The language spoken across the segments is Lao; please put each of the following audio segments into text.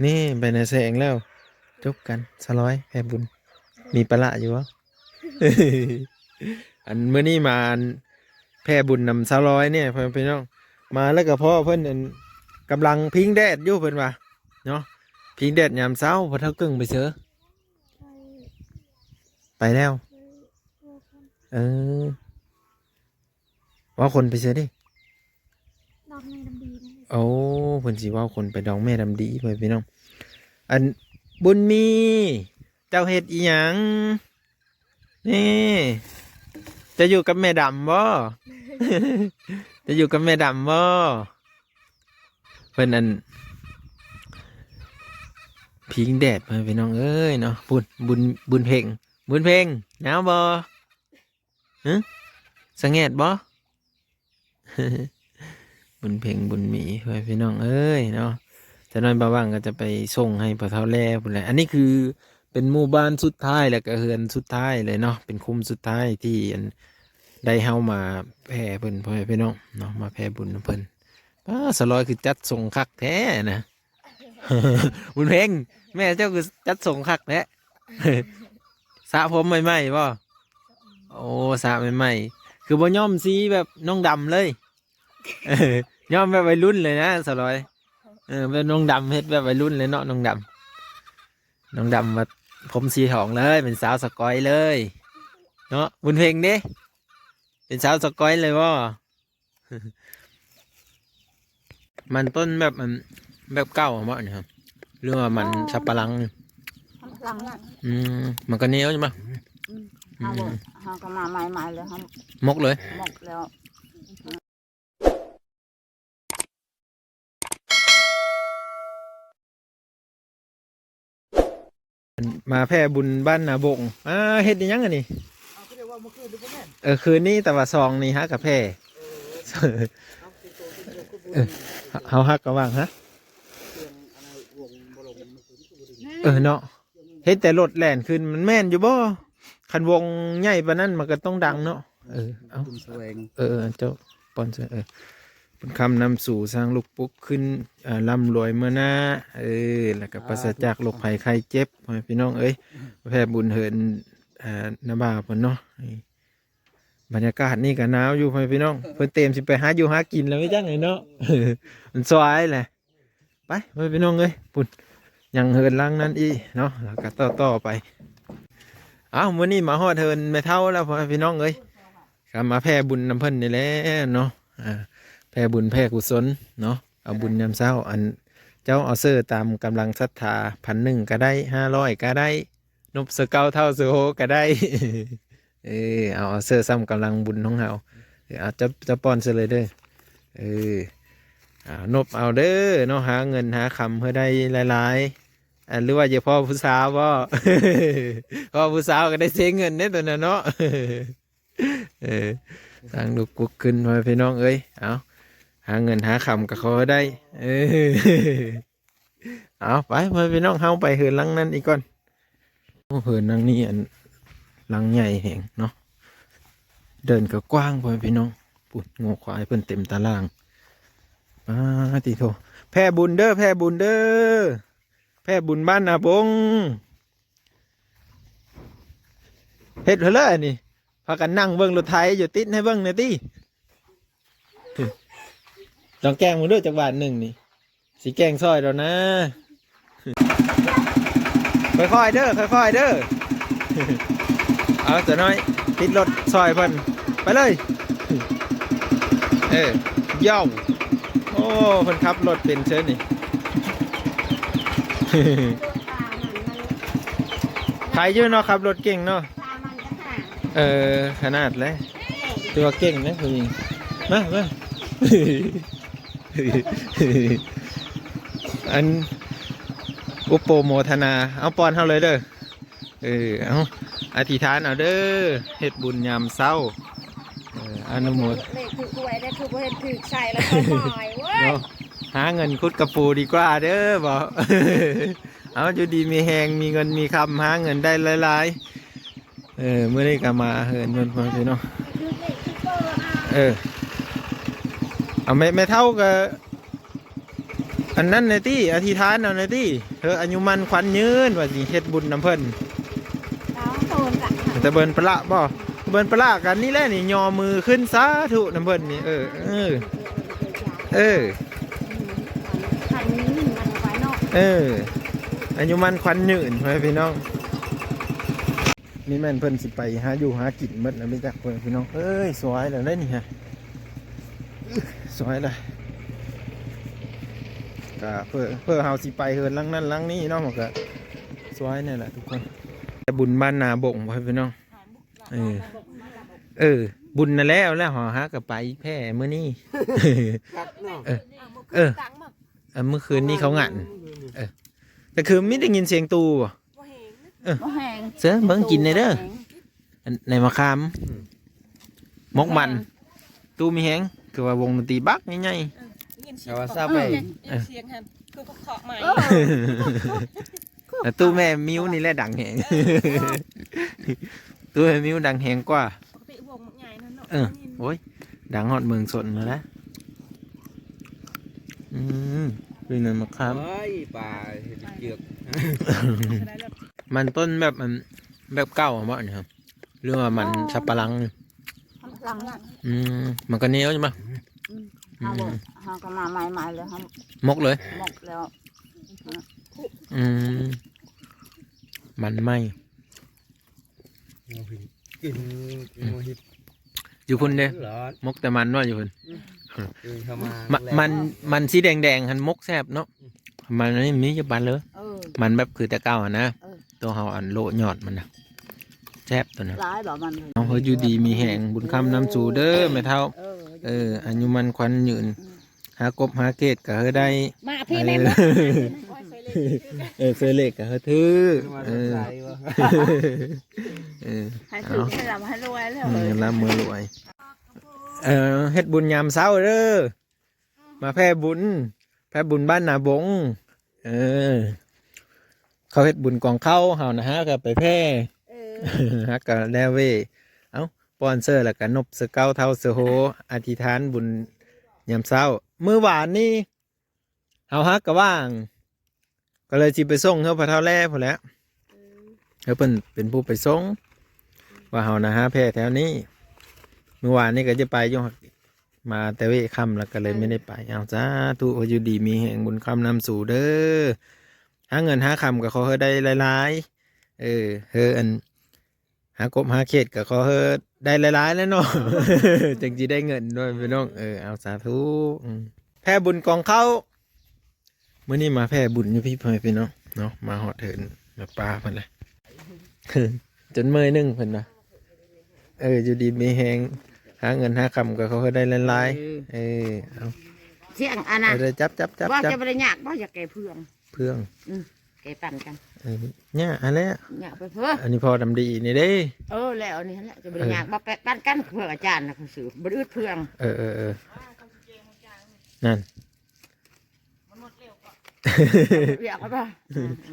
ນີ້ໄປນາແຊງແລ້ວ ຈົບກັນ ສາວລອຍ ແຜ່ບຸນ ມີປະລະຢູ່ບໍ່? ອັນ ມື້ນີ້ມາ ອັນ ແຜ່ບຸນນຳສາວລອຍນີ້ ພໍ່ແມ່ພີ່ນ້ອງ ມາແລ້ວກໍພໍ້ເພິ່ນ ອັນ ກຳລັງພິງແດດຢູ່ ເພິ່ນວ່າເນາະ ພິງແດດຍາມເຊົ້າ. ພໍ່ເຖົ້າເກິ່ງໄປໃສ? ໄປແລ້ວ ເອີ ເວົ້າຄົນໄປໃສເດ້? ດອກແມ່ດຳດີນະ. ໂອ້ ເພິ່ນຊິເວົ້າຄົນໄປດອກແມ່ດຳດີ ພໍ່ແມ່ພີ່ນ້ອງ. ອັນ ບຸນມີ ເຈົ້າເຮັດອີ່ຫຍັງ? ນີ້ ຈະຢູ່ກັບແມ່ດຳບໍ່? ຈະຢູ່ກັບແມ່ດຳບໍ່? ເພິ່ນ ອັນ ພິງແດດ ພໍ່ແມ່ພີ່ນ້ອງເອີຍເນາະ. ພຸ້ນ ບຸນ ບຸນເພັງ ບຸນເພັງ ໜາວບໍ່? ຫຶ ສະແງດບໍ່? ບຸນເພັງ ບຸນມີ ພໍ່ແມ່ພີ່ນ້ອງເອີຍເນາະ. ຈັກໜ້ອຍບ່າວຫວ່າງກໍຈະໄປສົ່ງໃຫ້ພໍ່ເຖົ້າແລພຸ້ນແຫຼະ. ອັນນີ້ຄືເປັນໝູ່ບ້ານສຸດທ້າຍ ແລ້ວກໍເຮືອນສຸດທ້າຍເລີຍເນາະ ເປັນຄຸ້ມສຸດທ້າຍທີ່ ອັນ ໄດ້ເຮົາມາແຜ່ເພິ່ນ ພໍ່ແມ່ພີ່ນ້ອງເນາະ ມາແຜ່ບຸນນຳເພິ່ນ. ປ້າ ສາວລອຍຄືຈັດຊົງຄັກແທ້ນະ. ບຸນເພັງ ແມ່ເຈົ້າຄືຈັດຊົງຄັກແທ້. ສະຜົມໃໝ່ໆບໍ່? ໂອ້ ສະໃໝ່ໆ ຄືບໍ່ຍ້ອມສີແບບນ້ອງດຳເລີຍ? ຍ້ອມແບບໄວລຸ້ນເລີຍນະສາວລອຍ. ເອີ ແບບນ້ອງດຳ ເຮັດແບບໄວລຸ້ນເລີຍເນາະ ນ້ອງດຳ. ນ້ອງດຳວ່າຜົມສີທອງເລີຍ ເປັນສາວສະກອຍເລີຍເນາະ. ບຸນເພັງເດ້ ເປັນສາວສະກອຍເລີຍບໍ່? ມັນຕົ້ນແບບ ອັນ ແບບເກົ່າບໍນີ້ ຫຼືວ່າມັນ ອໍ ສັບປະຫຼັງ? ສັບປະຫຼັງ. ອືມ ມັນກໍໜຽວຢູ່ມະ. ອືມ ອືມ ເຮົາກໍມາໃໝ່ໆ ແລ້ວເຮົາໝົກເລີຍ ໝົກແລ້ວ. ມາແຜ່ບຸນບ້ານນາບົງ. ອ່າ ເຮັດອີ່ຫຍັງອັນນີ້? ເອົາ ຄືໄດ້ເວົ້າມື້ຄືນນີ້ບໍ່ແມ່ນ? ເອີ ຄືນນີ້ ແຕ່ວ່າຊອງນີ້ຫາກະແຜ່. ເອີ ເຮົາ ເຮົາຫາກະຫວ່າງຫາ ເອີ ເນາະ ເຫັນແຕ່ລົດແລ່ນຂຶ້ນ ມັນແມ່ນຢູ່ບໍ່? ຄັນວົງໃຫຍ່ປານນັ້ນ ມັນກໍຕ້ອງດັງເນາະ. ເອີ ເອົາ ບຸນສະແຫວງ ເອີ ເຈົ້າ ປອນເຊີນ ເອີ ບຸນຄຳນຳສູ່ສ້າງລູກປຸກຂຶ້ນ ເອີ ລ່ຳລວຍເມືອໜ້າ ເອີ ແລ້ວກໍປາສະຈາກໂລກໄພໄຂ້ເຈັບ ພໍ່ແມ່ພີ່ນ້ອງເອີຍ. ແຜ່ບຸນເຮືອນ ເອີ ນາບ່າວເພິ່ນເນາະ. ບັນຍາກາດນີ້ກໍໜາວຢູ່ ພໍ່ແມ່ພີ່ນ້ອງ ເພິ່ນເຕັມຊິໄປຫາຢູ່ຫາກິນແລ້ວ ມີຈັງໃດເນາະ ມັນສວາຍແຫຼະ. ໄປ ພໍ່ແມ່ພີ່ນ້ອງເອີຍ ພຸ້ນ ຍັງເຮືອນຫຼັງນັ້ນອີກເນາະ ແລ້ວກໍຕໍ່ໆໄປ. ເອົ້າ ມື້ນີ້ມາຮອດເຮືອນແມ່ເຖົ້າແລ້ວ ພໍ່ແມ່ພີ່ນ້ອງເອີຍ ກໍມາແຜ່ບຸນນຳເພິ່ນນີ້ແຫຼະເນາະ. ອ່າ ແຜ່ບຸນແຜ່ກຸສົນເນາະ ເອົາບຸນຍາມເຊົ້າ. ອັນ ເຈົ້າເອົາເສີຕາມກຳລັງສັດທາ ພັນໜຶ່ງກໍໄດ້ ຫ້າຮ້ອຍກໍໄດ້ ນົບຊາວເກົ້າເທົ່າຊາວຫົກກໍໄດ້. ເອີ ເອົາ ເອົາເສີຊ່ຳກຳລັງບຸນຂອງເຮົາ. ເອີ ເອົາ ເຈົ້າ ເຈົ້າປ້ອນເສີເລີຍເດີ. ເອີ ເອົາ ນົບເອົາເດີເນາະ ຫາເງິນຫາຄຳເພື່ອໄດ້ຫຼາຍໆ. ອັນ ຫຼືວ່າຢາກພໍ້ຜູ້ສາວບໍ່? ພໍ້ຜູ້ສາວກໍໄດ້ເສຍເງິນເດ້ຕົວນັ້ນເນາະ. ເອີ ສ້າງລູກປຸກຂຶ້ນ ພໍ່ແມ່ພີ່ນ້ອງເອີຍ. ເອົາ ຫາເງິນຫາຄຳກໍຂໍໃຫ້ໄດ້. ເອີ ເອົາ ໄປ ພໍ່ແມ່ພີ່ນ້ອງ ເຮົາໄປເຮືອນຫຼັງນັ້ນອີກກ່ອນ. ໂອ້ ເຮືອນຫຼັງນີ້ ອັນ ຫຼັງໃຫຍ່ແຮງເນາະ ເດີ່ນກໍກວ້າງ ພໍ່ແມ່ພີ່ນ້ອງ. ປຸ້ນ ງົວຄວາຍເພິ່ນເຕັມຕາລ່າງ. ປາດຕິໂທ ແຜ່ບຸນເດີ ແຜ່ບຸນເດີ ແຜ່ບຸນບ້ານນາບົງ. ເຮັດເລີຍອັນນີ້ ພາກັນນັ່ງເບິ່ງລົດໄຖຢູ່ ຕິດໃຫ້ເບິ່ງແດ່ຕິ. ລອງແກ່ງເບິ່ງເດີ ຈັກບາດໜຶ່ງນີ້ ຊິແກ່ງຊ່ອຍດອກນາ. ຄ່ອຍໆເດີ ຄ່ອຍໆເດີ. ເອົາ ສາວນ້ອຍ ຕິດລົດຊ່ອຍເພິ່ນ ໄປເລີຍ. ເອີ ເຍົາ ໂອ້ ເພິ່ນຂັບລົດເປັນເຊີນີ້. ໄຄຢູ່ເນາະ ຂັບລົດເກັ່ງເນາະ. ເອີ ຂະໜາດແຫຼະ ຖືວ່າເກັ່ງເດ້ຜູ້ຍິງ. ມາ ມາ ອັນ ອຸປະໂມທະນາ ເອົາ ປ້ອນເຮົາເລີຍເດີ. ເອີ ເອົາ ອະທິຖານເອົາເດີ ເຮັດບຸນຍາມເຊົ້າ. ເອີ ອະນຸໂມ ເລກຖືກຫວຍໄດ້ ຄືບໍ່ເຫັນຖືກໃສ່ແລ້ວ ຄ່ອຍໝາຍເວີຍ ເນາະ. ຫາເງິນຂຸດກະປູດີກວ່າເດີ ບໍ່. ເອົາ ຢູ່ດີມີແຮງ ມີເງິນມີຄຳ ຫາເງິນໄດ້ຫຼາຍໆ. ເອີ ມື້ນີ້ກໍມາເຮືອນເພິ່ນ ພໍ່ແມ່ພີ່ນ້ອງ. ເອີ ເອົາ ແມ່ ແມ່ເຖົ້າກໍ ອັນນັ້ນນະຕິ ອະທິຖານເອົານະຕິ ເອີ ອາຍຸໝັ້ນຂວັນຍືນ ວ່າຊິເຮັດບຸນນຳເພິ່ນ. ເອົາໂຕນກັນ ແຕ່ເບິ່ນປະລະບໍ່? ເບິ່ນປະລະກັນນີ້ແຫຼະນີ້ ຍໍມືຂຶ້ນສາທຸນຳເພິ່ນນີ້. ເອີ ເອີ ເອີ ຂວັນຍືນມັນໄປເນາະ. ເອີ ອາຍຸໝັ້ນຂວັນຍືນ ພໍ່ແມ່ພີ່ນ້ອງ. ນີ້ແມ່ນເພິ່ນຊິໄປຫາຢູ່ຫາກິນໝົດແລ້ວ ມີຈັກຄົນພີ່ນ້ອງເອີຍ. ສວຍແລ້ວເດ້ນີ້ຮະ ສວຍແລ້ວ ກະເພື່ອ ເພື່ອເຮົາຊິໄປເຮືອນຫຼັງນັ້ນຫຼັງນີ້ເນາະ ມັນກະສວຍແນ່ແຫຼະທຸກຄົນ. ແຕ່ບຸນບ້ານນາບົງ ພໍ່ແມ່ພີ່ນ້ອງ. ເອີ ເອີ ບຸນນັ້ນແຫຼະ ແລ້ວເຮົາຫາກະໄປແພ້ມື້ນີ້. ຄັກເນາະ. ເອີ ເອີ ເອີ ມື້ຄືນນີ້ເຂົາງານ. ເອີ ແຕ່ຄືນມີໄດ້ຍິນສຽງຕູບໍ່? ບໍ່ແຮງ ເອີ ບໍ່ແຮງ ເຊີເບິ່ງກິນແດ່ເດີ. ອັນໃນມະຂາມ ອືມ ໝົກມັນ ແຮງ ຕູ້ມີແຮງ ຄືວ່າວົງດົນຕີບັກໃຫຍ່ໆ. ເອີ ໄດ້ຍິນສຽງ ແຕ່ວ່າຊາວໄປ ເອີ ໄດ້ຍິນສຽງຫັ້ນ ຄືເຄາະໄມ້. ເອີ ແຕ່ຕູ້ແມ່ມິວນີ້ແຫຼະດັງແຮງ ຕູ້ແມ່ມິວດັງແຮງກວ່າ. ປົກກະຕິວົງບັກໃຫຍ່ນັ້ນເນາະ. ເອີ ໂອ້ຍ ດັງຮອດເມືອງຊົນພຸ້ນແຫຼະ. ອືມ ເປັນໜ້ອຍມະຂາມ. ໂອ້ຍ ປາເຮັດເຈືອກ. ມັນຕົ້ນແບບ ອັນ ແບບເກົ່າບໍອັນນີ້ ຫຼືວ່າມັນ ອໍ ສັບປະຫຼັງ? ສັບປະຫຼັງ. ອືມ ມັນກະໜຽວຢູ່ບໍ? ອືມ ອືມ ເຮົາບໍ່ ເຮົາກະມາໃໝ່ໆ ແລ້ວເຮົາໝົກເລີຍ ໝົກແລ້ວ. ອືມ ມັນໃໝ່. ກິນ ກິນ ອືມ ຫົວເຫັດ ຢູ່ພຸ້ນເດ້ ໝົກແຕ່ມັນວ່າຢູ່ພຸ້ນ. ອືມ ເອີ ເຂົ້າມາ ມັນ ມັນ ມັນສີແດງໆຫັ້ນໝົກແຊບເນາະ. ອືມ ມັນນີ້ມີຢູ່ບ້ານເລີຍ. ເອີ ມັນແບບຄືແຕ່ເກົ່າຫັ້ນນະ. ເອີ ໂຕເຮົາອັນໂລະຍອດມັນນະ ແຊບໂຕນັ້ນ. ຫຼາຍບໍ່ມັນ? ເອົາ ເຮີຢູ່ດີມີແຮງ ບຸນຄ້ຳນຳສູ່ເດີແມ່ເຖົ້າ. ເອີ ເອີ ອາຍຸໝັ້ນຂວັນຍືນ. ອືມ ຫາກົບຫາເຂດກະເຮີໄດ້ ມາພີ້ແມ່. ເອີ ເອີ ເຊີເລກກະເຮີຖືກ. ເອີ ເອີ ໃຫ້ຖືກ ໃຫ້ລ່ຳໃຫ້ລວຍເລີຍ. ເອີ ລ່ຳໃຫ້ລວຍ. ເອີ ເຮັດບຸນຍາມເຊົ້າເດີ ມາແຜ່ບຸນ ແຜ່ບຸນບ້ານນາບົງ. ເອີ ເຂົາເຮັດບຸນກອງເຂົ້າ ເຮົານະຫາກະໄປແຜ່. ເອີ ຫາກະແລ້ວເວ. ເອົ້າ ປອນເຊີ ແລ້ວກະນົບເຊີເກົ່າເທົ້າເຊີໂຮ ອະທິຖານບຸນຍາມເຊົ້າ. ມື້ວານນີ້ເຮົາຫາກະວ່າງ ກະເລີຍຊິໄປສົ່ງເຮືອພໍ່ເຖົ້າແລ້ພຸ້ນແຫຼະ. ເອີ ເອີ ເພິ່ນເປັນຜູ້ໄປສົ່ງ ວ່າເຮົານະຫາແຜ່ແຖວນີ້. ມື້ວານນີ້ກະຈະໄປຢູ່ ມາແຕ່ເວຄ່ຳ ແລ້ວກະເລີຍ ເອີ ໄມ່ໄດ້ໄປ. ເອົາ ສາທຸ ຢູ່ດີມີແຮງ ບຸນຄ້ຳນຳສູ່ເດີ. ຫາເງິນຫາຄຳກະຂໍໃຫ້ໄດ້ຫຼາຍໆ. ເອີ ເຮີ ອັນ ຫາກົບຫາເຂດກະຂໍໃຫ້ໄດ້ຫຼາຍໆແຫຼະເນາະ ຈັ່ງຊິໄດ້ເງິນດ້ວຍພີ່ນ້ອງ. ເອີ ເອົາ ສາທຸ. ອືມ ແຜ່ບຸນກອງເຂົ້າ. ມື້ນີ້ມາແຜ່ບຸນຢູ່ພີ້ ພໍ່ແມ່ພີ່ນ້ອງເນາະ ມາຮອດເຮືອນແມ່ປ້າເພິ່ນແຫຼະ ຈົນເມື່ອຍໜຶ່ງເພິ່ນວ່າ. ເອີ ຢູ່ດີມີແຮງ ຫາເງິນຫາຄຳກະຂໍໃຫ້ໄດ້ຫຼາຍໆ. ເອີ ເອີ ເອົາ ສຽງອັນນະ ເອົາ ຈັບ ຈັບ ຈັບ ວ່າ ຈັບ ຈະບໍ່ໄດ້ຍາກບໍ່ ຢາກແກ່ເພື່ອງ ເພື່ອງ. ອືມ ແກ່ປັນກັນ. ເອີ ຍາກຫັ້ນແຫຼະ ຍາກໄປເພີ້. ອັນນີ້ພໍ່ດຳດີນີ້ເດ້. ເອີ ແລ້ວອັນນີ້ຫັ້ນແຫຼະ ຈະບໍ່ໄດ້ຍາກ. ເອີ ມາແປະປັນກັນ ເພື່ອອາຈານນະ ຄືຊິບໍ່ໄດ້ອຶດເພື່ອງ. ເອີ ເອີ ເອີ ນັ້ນ.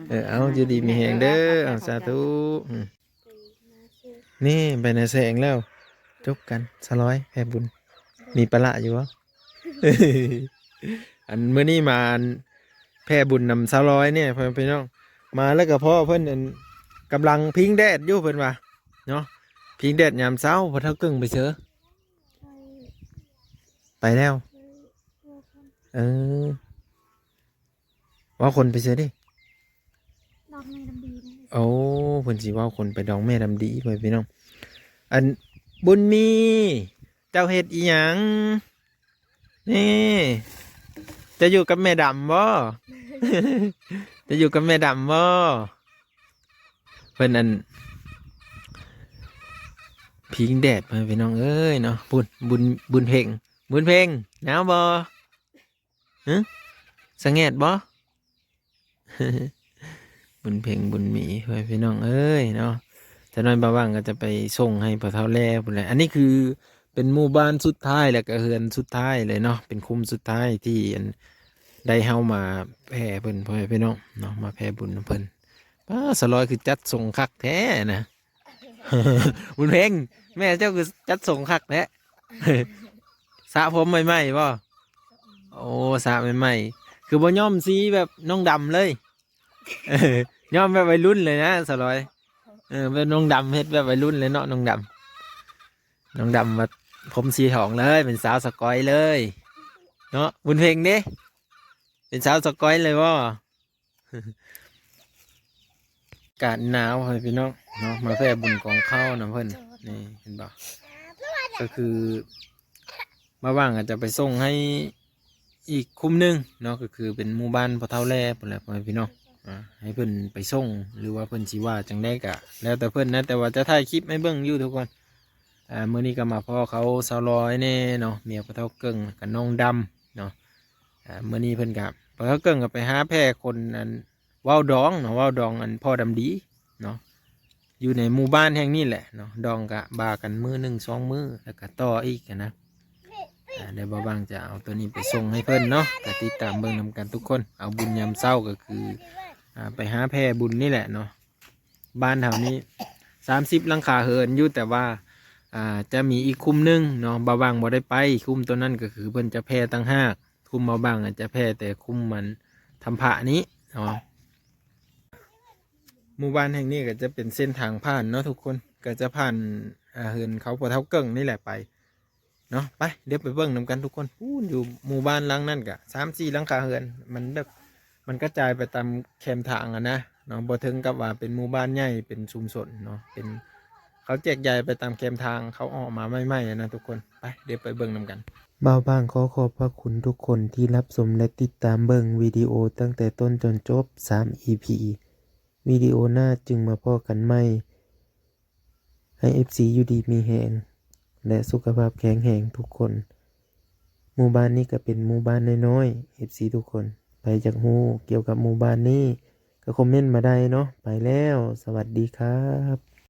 ເອີ ເອົາ ຢູ່ດີມີແຮງເດີ. ເອີ ເອົາ ສາທຸ. ອືມ ນີ້ໄປນາແສງແລ້ວ ຈົບກັນ ສາວລອຍ ແຜ່ບຸນ. ມີປະລະຢູ່ບໍ່? ອັນ ມື້ນີ້ມາ ອັນ ແຜ່ບຸນນຳສາວລອຍນີ້ ພໍ່ແມ່ພີ່ນ້ອງ. ມາແລ້ວກະພໍ້ເພິ່ນ ອັນ ກຳລັງພິງແດດຢູ່ ເພິ່ນວ່າເນາະ ພິງແດດຍາມເຊົ້າ. ພໍ່ເຖົ້າເກິ່ງໄປເຊີ? ໄປແລ້ວ. ເອີ ເວົ້າຄົນໄປເຊີເດ້? ດອກແມ່ດຳດີ. ໂອ້ ເພິ່ນຊິເວົ້າຄົນໄປດອກແມ່ດຳດີ ພໍ່ແມ່ພີ່ນ້ອງ. ອັນ ບຸນມີ ເຈົ້າເຮັດອີ່ຫຍັງ? ນີ້ ຈະຢູ່ກັບແມ່ດຳບໍ່? ຈະຢູ່ກັບແມ່ດຳບໍ່? ເພິ່ນ ອັນ ພິງແດດ ພໍ່ແມ່ພີ່ນ້ອງເອີຍເນາະ. ພຸ້ນ ບຸນ ບຸນເພັງ ບຸນເພັງ ໜາວບໍ່? ຫຶ ສະແງດບໍ່? ບຸນເພັງ ບຸນມີ ພໍ່ແມ່ພີ່ນ້ອງເອີຍເນາະ. ຈັກໜ້ອຍບ່າວຫວ່າງກະຈະໄປສົ່ງໃຫ້ພໍ່ເຖົ້າແລ້ພຸ້ນແຫຼະ. ອັນນີ້ຄືເປັນໝູ່ບ້ານສຸດທ້າຍ ແລ້ວກະເຮືອນສຸດທ້າຍເລີຍເນາະ ເປັນຄຸ້ມສຸດທ້າຍທີ່ ອັນ ໄດ້ເຮົາມາແຜ່ເພິ່ນ ພໍ່ແມ່ພີ່ນ້ອງເນາະ ມາແຜ່ບຸນນຳເພິ່ນ. ປ້າ ສາວລອຍຄືຈັດສົ່ງຄັກແທ້ນະ. ບຸນເພັງ ແມ່ເຈົ້າຄືຈັດສົ່ງຄັກແທ້. ສະຜົມໃໝ່ໆບໍ່? ໂອ້ ສະໃໝ່ໆ. ຄືບໍ່ຍ້ອມສີແບບນ້ອງດຳເລີຍ? ເອີ ຍ້ອມແບບໄວລຸ້ນເລີຍນະສາວລອຍ. ເອີ ແບບນ້ອງດຳ ເຮັດແບບໄວລຸ້ນເລີຍເນາະ ນ້ອງດຳ. ນ້ອງດຳວ່າຜົມສີທອງເລີຍ ເປັນສາວສະກອຍເລີຍເນາະ. ບຸນເພັງເດ້ ເປັນສາວສະກອຍເລີຍບໍ່? ອາກາດໜາວ ພໍ່ແມ່ພີ່ນ້ອງເນາະ ມາແຜ່ບຸນກອງເຂົ້ານຳເພິ່ນ. ນີ້ເຫັນບໍ່ ກໍຄືບ່າວຫວ່າງກໍຈະໄປສົ່ງໃຫ້ອີກຄຸ້ມໜຶ່ງເນາະ ກໍຄືເປັນໝູ່ບ້ານພໍ່ເຖົ້າແຫຼ່ພຸ້ນແຫຼະ ພໍ່ແມ່ພີ່ນ້ອງ. ອາ ໃຫ້ເພິ່ນໄປສົ່ງ ຫຼືວ່າເພິ່ນຊິວ່າຈັ່ງໃດກໍແລ້ວແຕ່ເພິ່ນນະ ແຕ່ວ່າຈະຖ່າຍຄລິບໃຫ້ເບິ່ງຢູ່ທຸກຄົນ. ອາ ມື້ນີ້ກໍມາພໍ້ເຂົາສາວລອຍແດ່ເນາະ ເມຍພໍ່ເຖົ້າເກິ່ງ ແລ້ວກໍນ້ອງດຳເນາະ. ອາ ມື້ນີ້ເພິ່ນກໍ ພໍ່ເຖົ້າເກິ່ງກໍໄປຫາແຜ່ຄົນ ອັນ ເວົ້າດອງເນາະ ເວົ້າດອງ ອັນ ພໍ່ດຳດີເນາະ ຢູ່ໃນໝູ່ບ້ານແຫ່ງນີ້ແຫຼະເນາະ. ດອງກະບາກັນມື້ໜຶ່ງສອງມື້ ແລ້ວກະຕໍ່ອີກນະ. ອາ ດຽວບ່າວຫວ່າງຈະເອົາໂຕນີ້ໄປສົ່ງໃຫ້ເພິ່ນເນາະ ກະຕິດຕາມເບິ່ງນຳກັນທຸກຄົນ. ເອົາບຸນຍາມເຊົ້າກໍຄື ອາ ໄປຫາແຜ່ບຸນນີ້ແຫຼະເນາະ. ບ້ານເຮົານີ້ສາມສິບຫຼັງຄາເຮືອນຢູ່ ແຕ່ວ່າ ອາ ຈະມີອີກຄຸ້ມໜຶ່ງເນາະ ບ່າວຫວ່າງບໍ່ໄດ້ໄປ. ຄຸ້ມໂຕນັ້ນກໍຄືເພິ່ນຈະແຜ່ຕ່າງຫາກ ຄຸ້ມບ່າວຫວ່າງອາດຈະແຜ່ແຕ່ຄຸ້ມມັນທຳພະນີ້ເນາະ. ໝູ່ບ້ານແຫ່ງນີ້ກໍຈະເປັນເສັ້ນທາງຜ່ານເນາະທຸກຄົນ ກໍຈະຜ່ານ ອາ ເຮືອນເຂົາພໍ່ເຖົ້າເກິ່ງນີ້ແຫຼະໄປເນາະ. ໄປ ດຽວໄປເບິ່ງນຳກັນທຸກຄົນ. ພຸ້ນ ຢູ່ໝູ່ບ້ານຫຼັງນັ້ນກະສາມສີ່ຫຼັງຄາເຮືອນ ມັນແບບ ມັນກະຈາຍໄປຕາມແຄມທາງຫັ້ນນະເນາະ ບໍ່ເຖິງກັບວ່າເປັນໝູ່ບ້ານໃຫຍ່ ເປັນຊຸມຊົນເນາະ ເປັນ ເຂົາແຈກຢາຍໄປຕາມແຄມທາງ ເຂົາອອກມາໃໝ່ໆຫັ້ນນະທຸກຄົນ. ໄປ ດຽວໄປເບິ່ງນຳກັນ. ບ່າວຫວ່າງຂໍຂອບພະຄຸນທຸກຄົນທີ່ຮັບຊົມ ແລະ ຕິດຕາມເບິ່ງວິດີໂອຕັ້ງແຕ່ຕົ້ນຈົນຈົບ ສາມອີພີ. ວິດີໂອໜ້າຈຶ່ງມາພໍ້ກັນໃໝ່. ໃຫ້ເອັຟຊີຢູ່ດີມີແຮງ ແລະ ສຸຂະພາບແຂງແຮງທຸກຄົນ. ໝູ່ບ້ານນີ້ກໍເປັນໝູ່ບ້ານນ້ອຍໆ ເອັຟຊີທຸກຄົນ. ໃຜຢາກຮູ້ກ່ຽວກັບໝູ່ບ້ານນີ້ກໍຄອມເມັນມາໄດ້ເນາະ. ໄປແລ້ວ ສະຫວັດດີຄັບ.